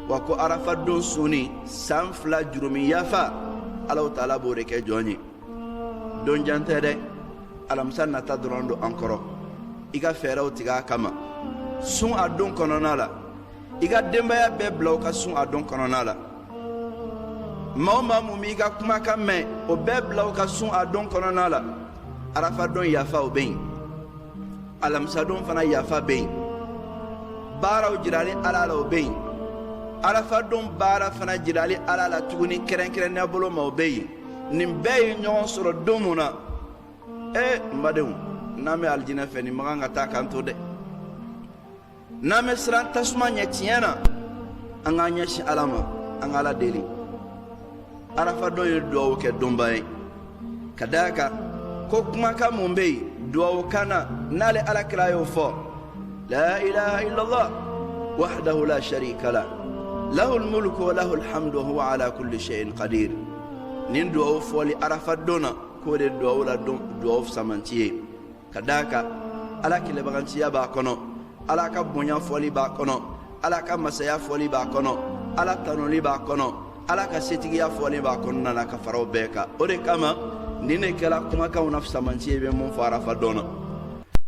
Wa ko arafa don sunni, san 2 jurumi yafa, Alahu Taala b'o de kɛ jɔn ye. Don jan tɛ dɛ, alamisa nata dɔrɔn don an kɔrɔ. I ka fɛɛrɛw tigɛ a kama, sun a don kɔnɔna la. I ka denbaya bɛɛ bila u ka sun a don kɔnɔna la. Maa o maa mun b'i ka kumakan mɛn, o bɛɛ bila u ka sun a don kɔnɔna la. Arafa don yafa, o bɛ yen. Alamisadon fana yafa bɛ yen. Baaraw jirali Ala la, o bɛ yen. Arafa don baara fana jirali Ala la tuguni kɛrɛnkɛrɛnnenya bolo ma, o bɛ yen. Nin bɛɛ ye ɲɔgɔn sɔrɔ don mun na? Ee, n badenw, n'an bɛ alijinɛ fɛ, nin man kan ka taa k'an to dɛ. N'an bɛ siran tasuma ɲɛ tiɲɛ na, an k'an ɲɛsin Ala ma, an ka Ala deli. Arafa don ye duwawu kɛ donba ye, ka d'a kan ko kumakan mun bɛ yen duwawu kan na, n'ale Ala kira y'o fɔ: la ilaha illallah wahdahu la sharika la lahul mulku wa lahul hamdu wa huwa ala kulli shay'in qadir. Nin duwawu fɔli arafa don na, k'o de duwawu la don duwawu samanti ye, ka d'a kan Ala kelebaganciya b'a kɔnɔ, Ala ka bonya fɔli b'a kɔnɔ, Ala ka masaya fɔli b'a kɔnɔ, Ala tanuli b'a kɔnɔ, Ala ka setigiya fɔli b'a kɔnɔna na, ka fara o bɛɛ kan. O de kama nin de kɛra kumakanw na fisamanci ye, bɛ mun fɔ arafa don na.